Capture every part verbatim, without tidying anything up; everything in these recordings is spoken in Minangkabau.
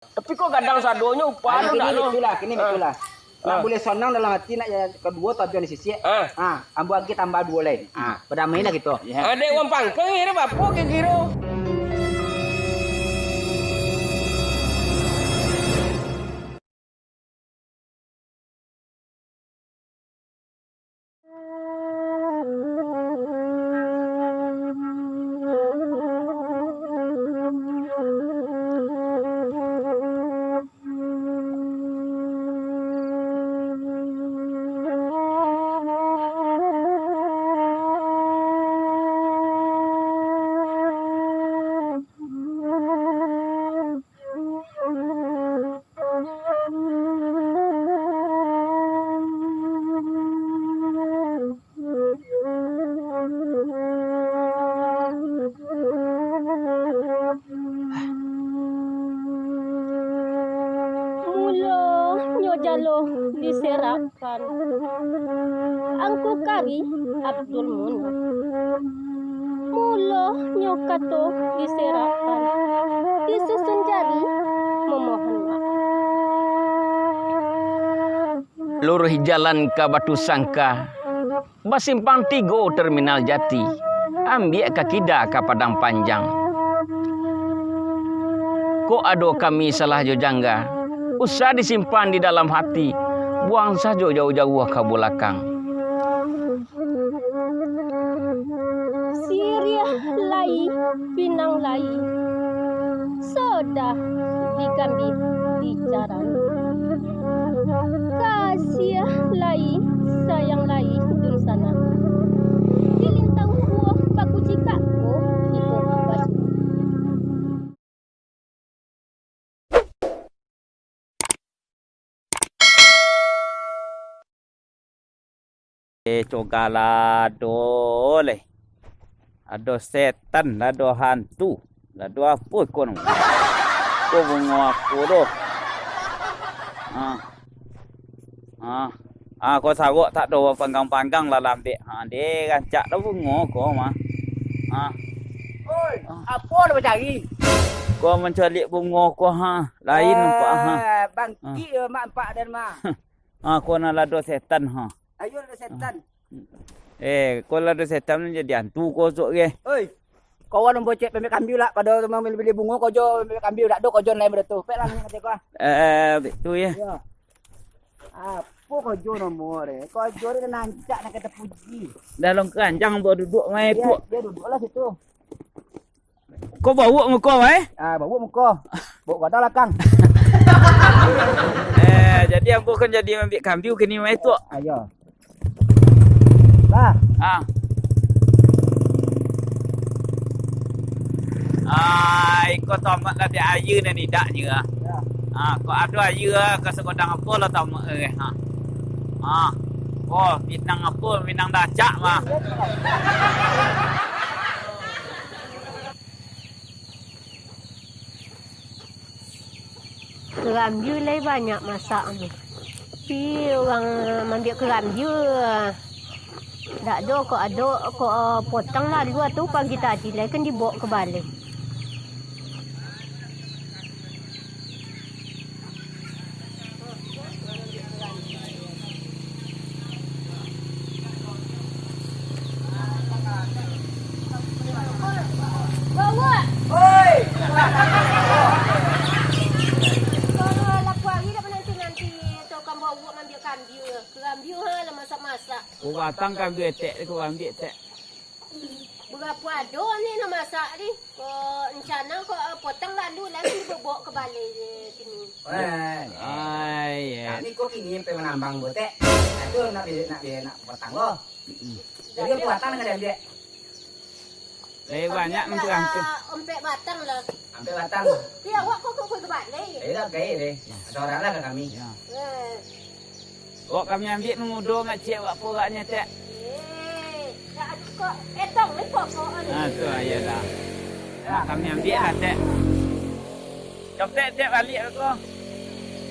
Tapi kok gadang sadonyo upah tu kini ndak lo? Itulah, kini itulah. Nak buliah sonang dalam ati, nak yang kaduo tabiang disisiak. Ah. Ah, ambo agiah tambah duo lai. Ah, badamailah kito. Adek wang pangkang kiro bapo kiro-kiro? Mulonyo jalo diserapkan, Angku Kari Abdul Munaf. Mulonyo kato diserapkan, disusun jari mamohon maaf. Luruih jalan ka Batu Sangka, basimpang tigo Terminal Jati, ambiak ka kida ka Padang Panjang. Kok ado kami salah jo jangga, usah disimpan di dalam hati, buang sajo jauah-jauah ka bulakang. Siriah lai, pinang lai, sodah digambih dicaran. Kasiah lai, sayang lai, dunsanak. Dilintang buah bakucikak ko, iko baju. Eh, cogalah ado leh. Ado setan, ado hantu, ado apo iko namo? Ko bungo apo doh? Ah. Ah. Ah, ko sarok tak ado panggang-panggang lah lambek. Ha, deh, rancak lah bungo ko mah. Ah. Oi, apo lo bacari? Ko mancaliak bungo ko, ha. Lain nampak, ha. Ah, bangkik yo mak nampak den mah. Ah, ko nan lah ado setan, ha. Ayo lah ado setan. Eh, ko lah ado setan jadi hantu ko sok ge. Oi. Kawan nan bocek pembek kambiu lah, pado tu mambali bungo kojo pembek kambiu, dak ado kojo lain pado tu. Pek lah nyo kato ko. Eh, eh, tu ya. Yo. Apo kojo namo re? Kojo re nan rancak nak ka tapuji. Dalam keranjang ambo duduk mai tu. Yo, duduak lah situ. Ko bauak muko, eh? Ah, bauak muko. Bauak gadang lakang. Eh, jadi ambo kan jadi mambiak kambiu kini mai tu. Ayo. Bah. Ah. Ah, iko tomak lah di aia nan idaknyo ah. Yo. Ah, kok ado aia ah, ka sagodang apo lah tomak eh. Ah. Ah. Oh, pinang apo, pinang dacak mah. Karambiu lai banyak masak tu. Tapi urang mambiak karambiu, dak ado, kok ado, kok potang lalu tu pagi tadi lai kan dibawok ka balai. Bawok! Oi! Kalau lapua hari dak mananti-nanti, tukang bawok mambiak kambiu. Kambiu ha, lah masak-masak. Ko batang kambiu etek, ko ambiak etek. Barapo ado ni nak masak ni? Ko rencana ko, eh, potang lalu lah ni bobok ka balai je kini. Weh. Ai, eh. Kami ko kini pai manambang botek. Itu nak bi-, nak bi-, nak potang lo. Mm-mm. Jadi, apo batang nak diambiak? Lebih banyak ambiak nanti lah, rancak. Ampek batang lah. Ampek batang. Ti awak ko, ko, ko ka balai. Eh, dah, gaya deh. Ada orang lah ka kami. Ya. Eh. Awak kami ambiak nan mudo, mak ciek, awak puraknyo, Tek. Eh, dak ado kok. Eh, tong, ni pokok ni. Ah, tu ayo dah. Mak kami ambiak lah, Tek. Copek, Tek, baliak ko.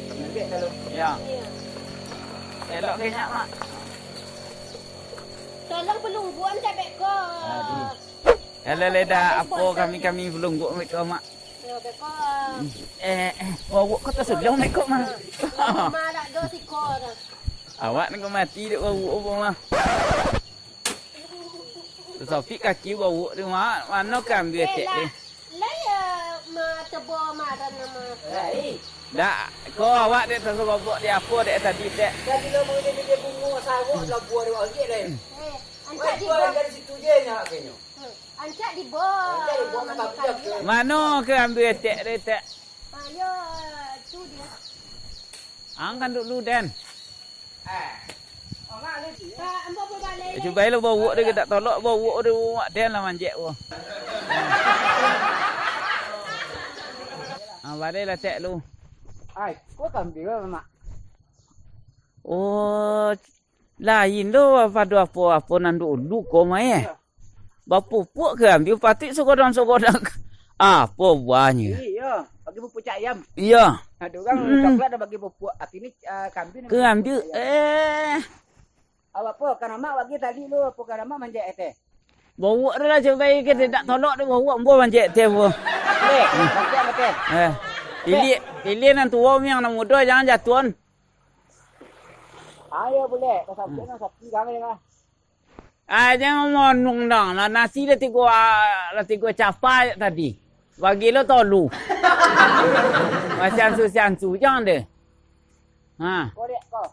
Kami ambiak kalau. Ya. Iya. Elok ke nyak, Mak. Tolong pelungguan cebek ko. Aduh. Elok le dah, apo kami, kami pelungguan ambiak ko, Mak. Yo. Eh, eh, wawok ko tasuliang mah iko mah. Marak do siko dah. Awak ni ko mati dek wawok ko mah. Tasapik kaki wawok tu mah, mano ka ambiak etek tu? Lah ya, ma tebo maran nama. Dak, ko awak dek tasababok di apo dek tadi dek? Tadi lo mangidih-ngidih bungo sarok lah buah dek awak dek. Eh, ancak di bawah. Dari situ je nyo awak kenyo. Hmm, ancak di bawah. Ancak di bawah, mano ka ambiak tu? Mano ka ambiak etek dek etek? Ah, yo, tu dia. Ang kan dulu den. Eh, cubai lo bawok dek, dak tolok bawok dek, mak den lah manjek ko. Ah, balai lah tek lu. Ai, ko kambing lah, Mak. Oh, lain lo pado apo-apo nan dulu ko mah, eh. Bapupuak ka ambiak patuik sagodang-sagodang. Apo buahnyo? Iyo, bagi pupuak cak ayam. Iyo. Ado urang coklat dah bagi pupuak. Atini, ah, kambing. Ka ambiak, eh. Apo, ka amak bagi tadi lu, apo ka amak manjek etek? Bawok tu lah cubai ka dak tolok tu bawok ambo manjek etek ambo. Eh, manjek etek. Eh. Pilih, pilih nan tuo miang nan mudo jangan jatuan. Ayo bulek, ka sapi nan sapi kami lah. Ah, jangan monung dong. Lah nasi lah tigo, ah, lah tigo capa tadi. Bagi lo tolu. Masiansu-siansu, jangan deh. Ha. Korek ko.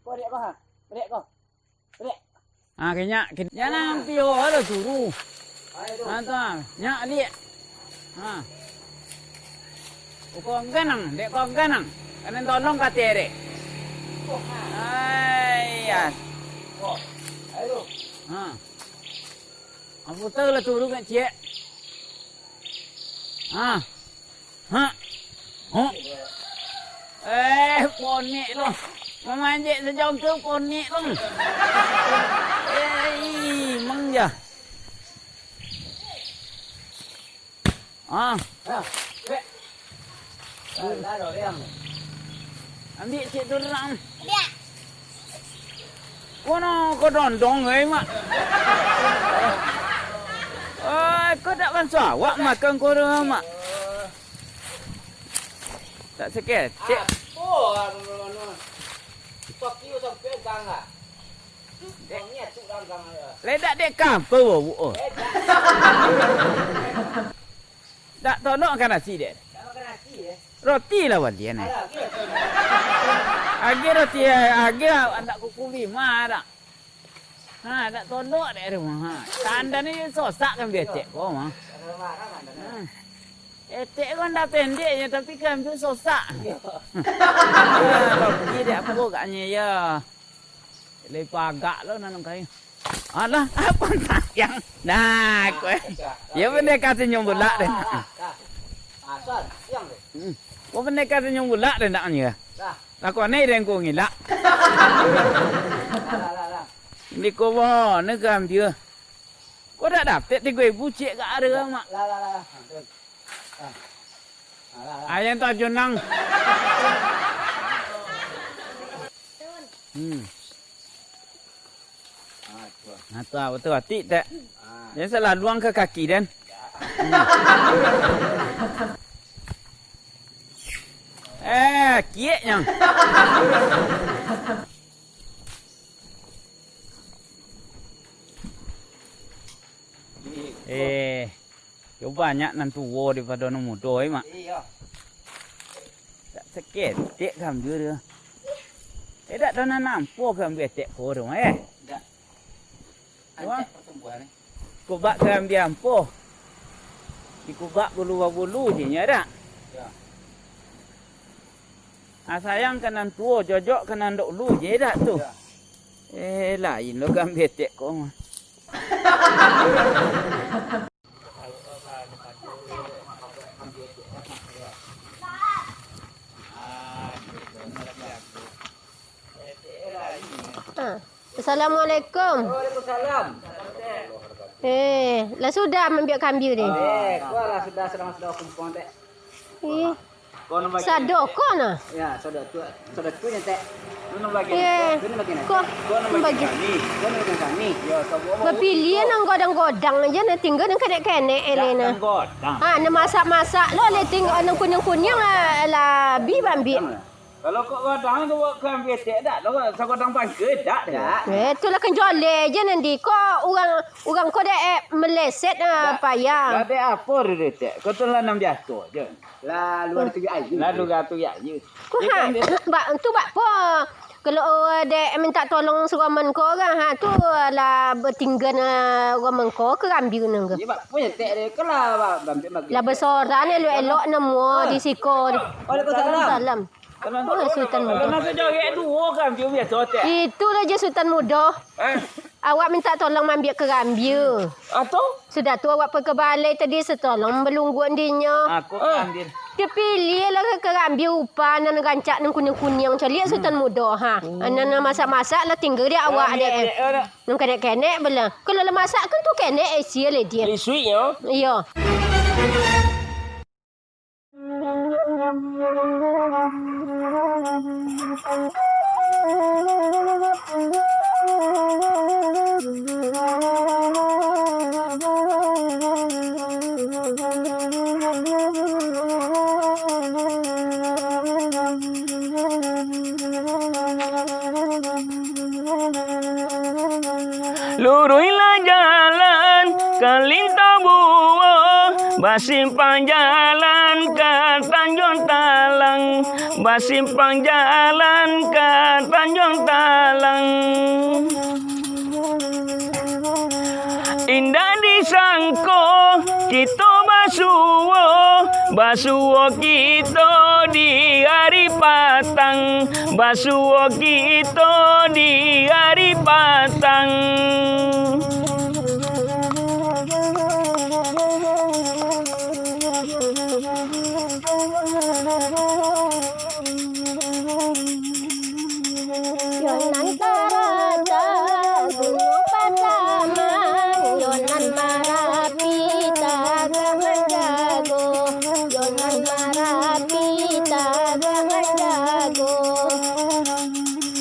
Korek ko, ha. Korek ko. Korek. Ha, kenyak, kenyak. Jangan pio lo suruh. Ha, tu, ha. Nyak, liak. Ha. Kok ganang, dek kok ganang. Kanan tolong ka terek. Ai, ya. Ha. Apo tahu lah turun kan, ciek. Ha. Ha. Ha. Eh, ponek lo. Mamanjek sajongkau ponek lo. Eh, imang ja. Ah. Ambiak cik tu urang. Kono ko dondong ai, Mak. Ai, ko dak banso awak makan ko tu, Mak. Tak saketek. Apo anu, anu? Kaki sampai gang ah. Ledak dek kampo bau. Dak tolok makan nasi dek. Roti lah balian eh. Agi roti, agi anak kuku lima dak. Ha, dak tolok dek rumah. Ha. Tanda ni sosak kan becek ko mah. Ha. Etek ko ndak pendek je tapi kan tu sosak. Ha, bagi dek apo gaknyo ya. Lai pagak lo nanam kayu. Alah, apo tayang? Nah, ko. Ya bendeka senyum bulak deh. Hmm. Ko bendeka senyum bulak deh nak ni. Lah ko aneh deh ko ngilak. Di ko boh, ni gambia. Ko dak dapek tigo ribu cik gak ada mak. Ayam tajun nang. Hmm. Nah, tu ah, batul batik tak? Jangan salah luang ke kaki dan. Hmm. Eh, kiek nyang. Eh, yo banyak nan tuo daripado nan mudo, eh, Mak. Iyo. Dak saketek gambia tu. Eh, dak ado nan nampo gambia etek ko tu, eh. Dak. Wah. Rancak pertumbuhan, eh. Kubak gambia ampo. Dikubak bulu babulu je nyo dak? Yo. Ah, sayang ka nan tuo, jojok ka nan dahulu je dak tu? Yo. Eh, lain lo gambia etek ko mah. Ah. Assalamualaikum. Waalaikumsalam. Eh, lah sudah mambiak kambia ni? Eh, ko lah sudah, sudah, sudah kumpung, Tek. Eh. Sado ko nah? Ya, sado tu, sado tu nyo, Tek. Eh, ko bagi. Bapiliah nan godang-godang aja, nan tingga nan kenek-kenek, eleh nah. Ha, nan masak-masak lo, leh tingga nan kuniang-kuniang, ah, labi bambiak. Kalau kok godang tu buat kambing etek dak, lo sagodang pangka dak, dak. Eh, tu lah kan joleh je nanti. Kok urang, urang ko dek, eh, meleset, ah, payah. Lah dek apo tu etek? Kau tu lah nan biaso je. Lalu ado tu ayu. Lalu ado tu ayu. Ko ha, bak, tu bak po? Kalau, eh, dek minta tolong si Roman ko kan, ha, tu lah batingga, eh, Roman ko ka Gambir nan ko. Iyo, bak po etek dek ko lah, bak, bambiak. Lah basorang, elok-elok namo di siko. Waalaikumsalam. Waalaikumsalam. Oh, Sutan Mudo. Kalau nak jorek duo kan, biaso, Tek. Itulah je Sutan Mudo. Eh? Awak minta tolong maambiak karambia. Atau? Sudah tu awak pai ka balai tadi, satolong balungguak dinyo. Aku ambil. Dipiliah lah karambia upa nan rancak, nan kuniang-kuniang caliak Sutan Mudo, ha. Nan, nan masak-masak lah tingga di awak dek. Nan kenek-kenek bala. Kalau lah masak kan tu kenek isi lah dia. Isuiknyo? Iyo. Luruihlah jalan ka Lintabuo, basimpang jalan ka Tanjuang Talang, basimpang jalan ka Tanjuang Talang. Indak disangko kito basuo, basuo kito di ari patang, basuo kito di ari patang. Yo nan tarata Gunung Pasaman, yo nan Marapi tagah manjago, yo nan Marapi tagah manjago.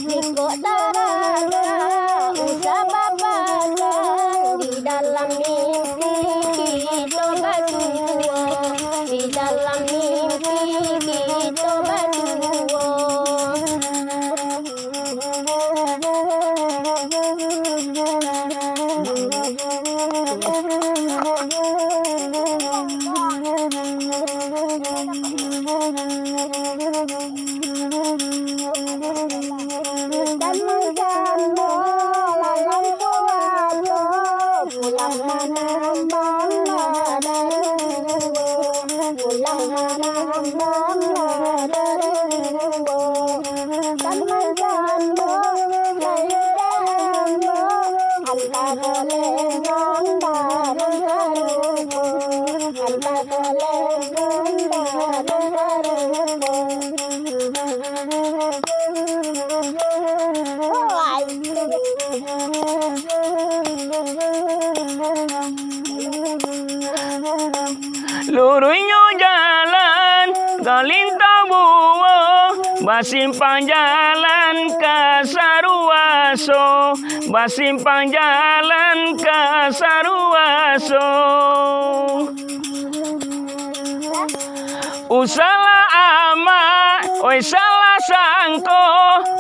Jikok tarata usah bapasang, di dalam mimpi kito basuo, di dalam mimpi kito basuo. Pulang manambang lah dari luo, pulang manambang lah dari luo. Sama-sama dari dalam, antaro lengkong dalam karupo, antaro lengkong dalam karupo. Luruihnyo jalan ka Lintabuo, basimpang jalan ka Saruaso, basimpang jalan ka Saruaso. Usahlah amak, oi salah sangko,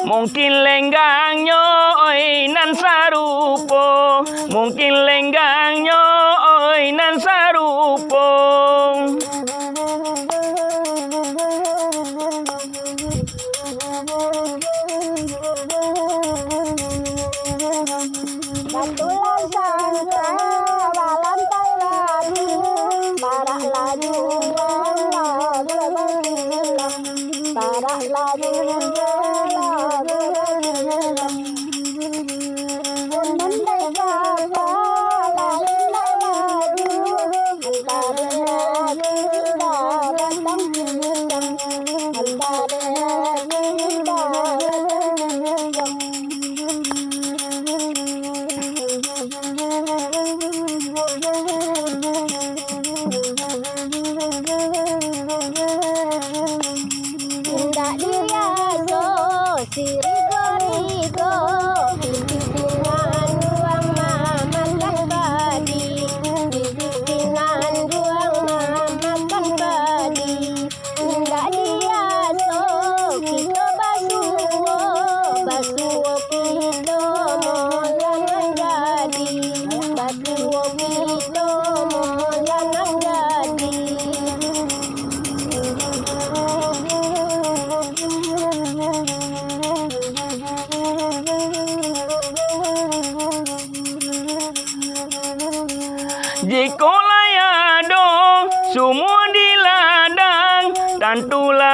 mungkin lenggangnyo, oi nan sarupo, mungkin lenggangnyo, oi nan sarupo. Batulah sangka balantai batu, parak laju, parak laju, Indak biaso, sirigo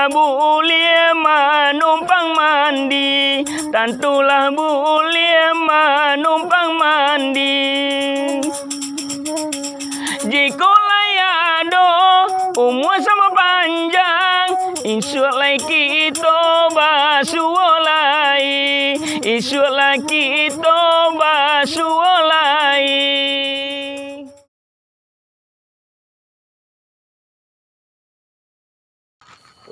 Buliah manumpang mandi, tantulah buliah manumpang mandi. Jikok lai ado umua samo panjang, isuak lai kito basuo lai, isuak lai kito basuo lai.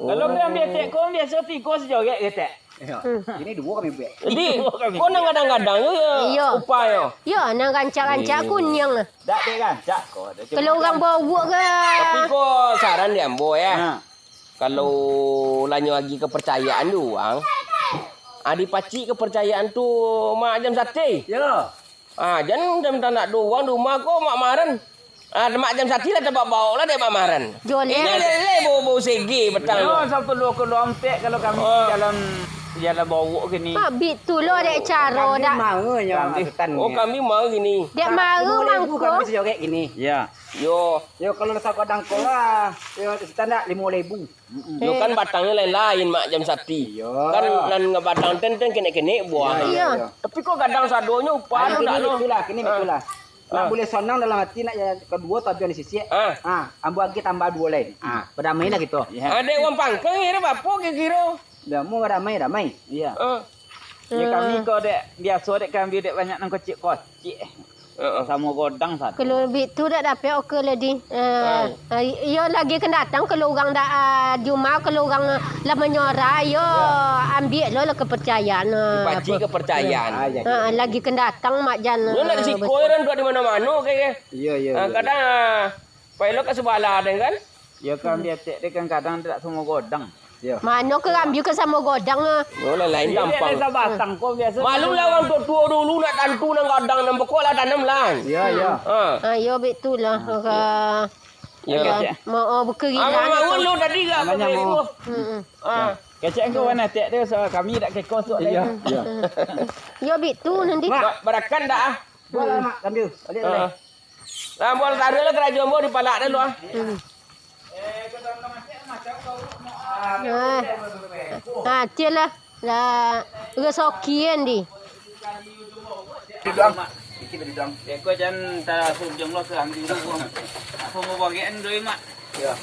Kalau kami atek ko, biaso tigo sajorek ke, Tek? Iyo. Hmm. Ini duo kami buek. Jadi, duo kami ko nan buek. Gadang-gadang tu yo, iyo, upayo. Yo, nan rancak-rancak, iyo, kuniang. Dak dek rancak ko, dak cuma. Kalau urang bauak ke? Tapi ko saran di ambo, yo. Ha. Kalau lanyo agi kepercayaan di urang, adi pacik kepercayaan tu Mak Jam Sati. Yo. Ah, jan, jan tandak ado urang di rumah ko, Mak Maren. Ah, Mak Jam Sati lah tabao-bao lah dek Mak Maren. Joleh. Inyo lele bau-bau sege petang tu. Yo, sabanta lo ka lompek kalau kami, ah, jalan, jalan bawok kini. Ah, bitu lo dek caro dak. Kami mara nyo. Kami, asutan oh, nyo. Kami mara kini. Dek mara mangko. Limo ribu kami sajorek kini. Yo. Yo. Yo, kalau sagadang ko lah, yo, asutan dak limo ribu. Mm-mm. Yo kan batangnyo lain-lain, Mak Jam Sati. Iyo. Kan nan batang ten-ten kenek-kenek buah. Iyo, iyo, iyo. Tapi kok gadang sadonyo upah tu kini dak lo? Itulah, kini itulah. Nak buliah sonang dalam ati, nak kaduo tabiang di sisiak. Ah. Ah, ambo agi tambah duo lai. Ah, badamai lah kito. Iyo. Ado urang pangkang kiro bapo kiro-kiro? Dah, mau badamai, damai. Iyo. Ah. Yo, kami ko dek, biaso dek kami dek banyak nan kocik-kocik. Heeh. Samo godang satu. Kalau bitu dak dapek oke lah di. Eh, ah, iyo lagi kan datang kalau urang dak, ah, di rumah kalau urang lah manyora, iyo, ambiak lo lah kepercayaan, ah, dipacik apo. Kepercayaan. Ah, iyo. Ah, lagi kan datang Mak Jan. Yo nak di siko urang duduak di mano-mano kayaknyo. Iyo, iyo, ah, iyo. Kadang, ah, Pai lo ka subalah den kan? Yo kan, biatek dek kan kadang dak samo godang. Yo. Mano ka ambiak ka samo godang, ah? Yo, lain-lain gampang. Sabatang ko biaso. Maklum lah urang tuo-tuo dulu nak tantu nan godang nan pokok lah tanam lah. Yo, yo. Ha. Ha, yo, bitu lah. Yo. Yo, yo. Mo, oh, bukerilang. Ah, bangun lo tadi lah. Namanya mo. Hmm, hmm. Ah. Kecek engkau warna tek tu, so kami dak keko suak. Yo, yo. Yo, bitu nanti. Mak, barakan dak ah? Buatlah, Mak, kambing. Balik, balik. Ah. Lah, ambo lah taruih lah karajo ambo di palak dah lu, ah. Hmm. Ah. Ah, tialah. Lah, resokian di. Dudang. Beko jan ta sujung lo ke ambil dulu. Aku mau bagian dulu, Mak. Ya.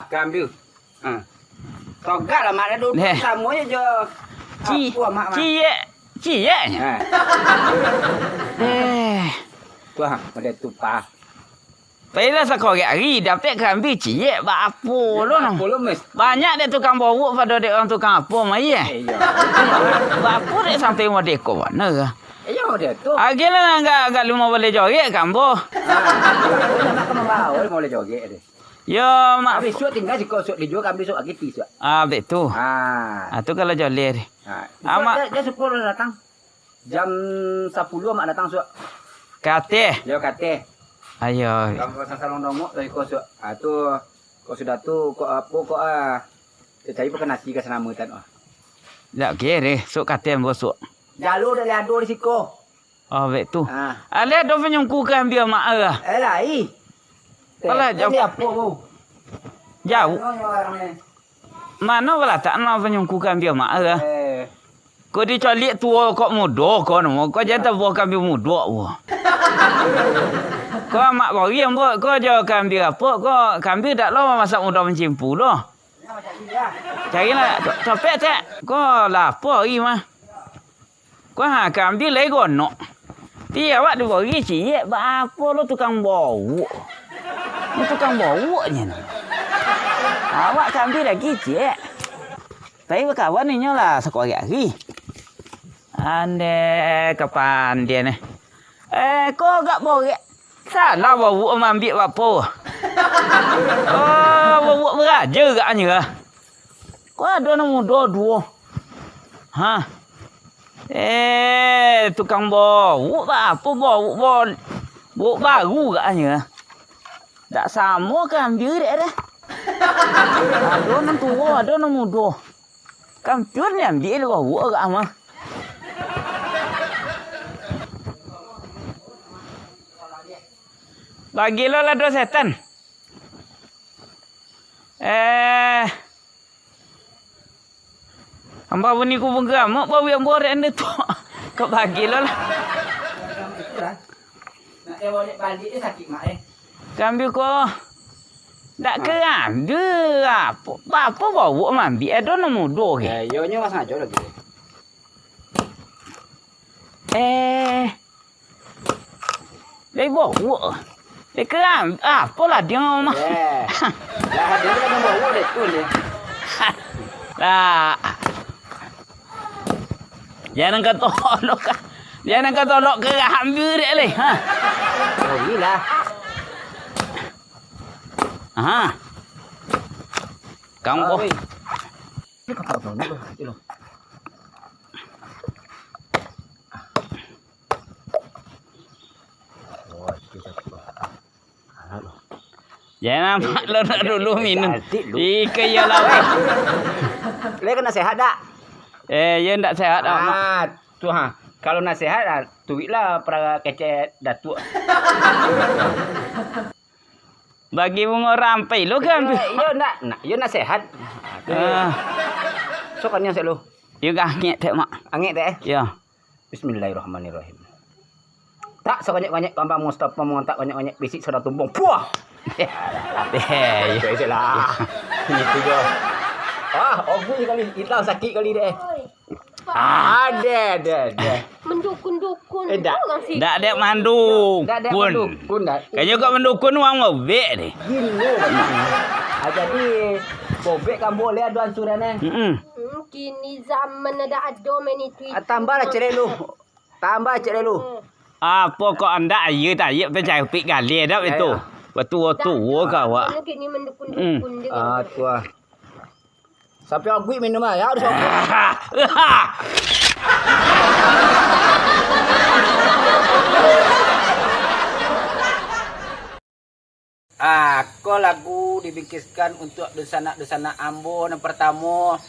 Kambing. Ha. Togak lah, Mak, dah duduk. Neh. Samo je jo. Ci-, apo, Mak, Mak? Ciek. Cieknyo. Ha. Eh. Wah, model tu, Pak. Pailah sakorek ari, dapek karambia ciek, baapo lo no? Baapo lo, Mas? Banyak dek tukang bowok pado dek urang tukang apo, mai, eh? Eh, iyo. Baapo dek sampai modeko bana, ah? Iyo, modeko. Agiahlah agak, agak limo baleh jorek ka ambo. Ah, iyo, nak ka mambawo limo baleh jorek deh. Yo, mak. Abih suok tingga siko, suok dijual, ka ambil suok lagi ti suok. Ah, betul. Ah. Ah, tu kalau joleh deh. Ah, Amak. Suok dia, dia suko datang. Jam sapuluah Mak datang, suok. Ka ateh? Yo, ka ateh. Ayo. Kalau pasang salong dongok, dari ko, suok. Ah, tu, ko sudah tu, ko apo, ko, ah, cari makan nasi ka sanamo tan, oh. Dak kiro, suok ka ateh ambo, suok. Jalo dak lai ado di siko. Oh, bek tu. Ah. Alah, ado panyungku ka ambil Mak, ah. Eh, lai. Alah, eh, jauah. Di apo, Bu? Jauah. Mano nyo orang ni? Mano balatak nan panyungku ka ambil Mak, ah? Eh. Ko dicaliak tuo kok mudo ko namo, ko jan tabuah ka ambil mudo ko. Ko Amak bari ambo, ko jo ka ambil apo, ko ka ambil dak lo mamasak mudo mancimpu lo. Carilah, co-, copek tek, ko lapo ari mah. Ko ha, ka ambil lai gonok. Ti awak dibari ciek, baapo lo tukang bowok. Ni tukang bowok nyo ni. Awak ka ambil lagi ciek. Tapi bakawan inyo lah sakuari ari. Andeh ka pandeh neh. Eh, ko agak borek. Salah bawuak maambiak bapo. Oh, bawuak baraja agaknyo lah. Ko ado nan mudo duo. Ha. Eh, tukang bawuak, apo bawuak, bawuak baru agaknyo. Dak samo ka ambiak dek deh. Ado nan tuo, ado nan mudo. Kampiun ni ambiak dek bawuak agak mah. Bagi lo lah duo setan. Eh, Ambo bunyi kubung gamuk, bau yang borek anda tu. Kok bagi lo lah. Nak dia balik-balik dia sakit, Mak, eh. Kambiu ko. Dak Ha. Kambiu apo? Apo bau mambiak ado nan mudo ke? Eh, yo nyo mas ngajo lagi. Eh. Dari bawah. Dari keram. Apolah dia mah. Eh. Lah, dia kan bawah deh tu ni. Lah. Jangan kau tolok kah? Jangan kau tolok keram dek leh. Ha. Oh, iyalah. Aha. Kang boh. Oi. Ini kakak tahu ni, Bang. Ini loh. Jangan amat lo nak dulu minum. Ika yo lah, weh. Leh kena sehat dak? Eh, yo ndak sehat dak, Mak. Ah, tu ha. Kalau nak sehat, ah, tuiklah para kecek datuk. Bagi bungo rampai lo kan? Yo, yo nak, nak, yo nak sehat. Ah. Sok kan yang sek lo. Yo gah angek tek, Mak. Angek tek, eh? Yo. Bismillahirrahmanirrahim. Tak sebanyak-banyak kambang Mustafa mengontak banyak-banyak bisi sudah tumbung. Puah! Eh, Itu aja lah. Ini tu je. Ah, ogu kali. Hilang sakit kali deh. Ah. Ada, ada, ada. Mendukun-dukun Eh, dah. Orang sih. Dak ada mandukun. Dak ada mandukun, dak. Kayaknya kau mandukun uang bobek deh. Gini, ah, jadi bobek kan boleh ada ancuran, eh. Mm-mm. Hmm, kini zaman ada ado main itu, itu. Ah, tambahlah cerek lu. Tambah cerek lu. Hmm. Apo kok andak aia tayik tacaupik gali dak itu? Yo, yo. Batuo-tuo ka awak. Dak, kini mendukun-dukun je kan. Ah, tuah. Sampai aguik minum ah, ya, harus aguik. Ah, ko lagu dibingkiskan untuk dunsanak-dunsanak ambo. Nan partamo,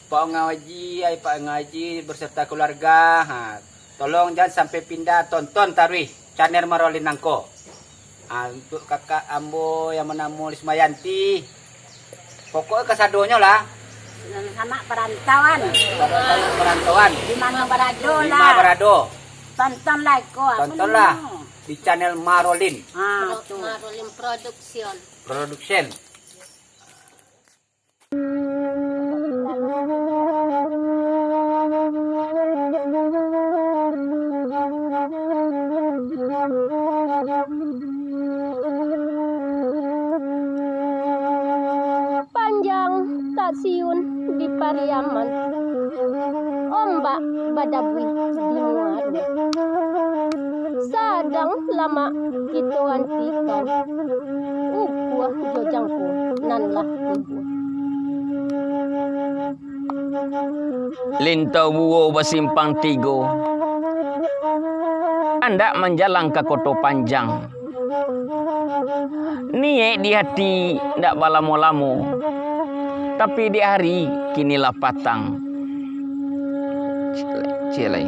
Pak Ngaji, ai Pak Ngaji beserta keluarga. Ha, tolong jan sampai pindah, tonton taruih channel Marolin nangko. Ah, untuk kakak ambo yang banamo Lismayanti, pokoknyo kasadonyo lah. Sanak parantauan. Sanak parantauan. Di mano barado lah. Di mano barado. Tontonlah iko, apo Tontonlah namonyo? Di channel Marolin. Ah, Pro-, tu. Marolin Production. Production. Panjang tak siun di Pariaman, ombak badabuih di muaro. Sadang lamak kito antikan, ukuah jo jangko nan lah tubuah. Lintau Buo basimpang tigo, andak manjalang ka Koto Panjang. Niaik di ati ndak balamo-lamo, tapi di ari kini lah patang. Ciek lai, ciek lai.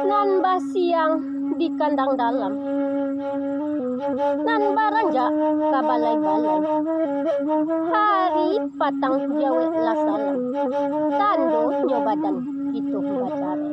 Nan basiang di kandang dalam, nan baranjak ka balai-balai. Ari patang jawek lah salam, tandonyo badan kito bajalan.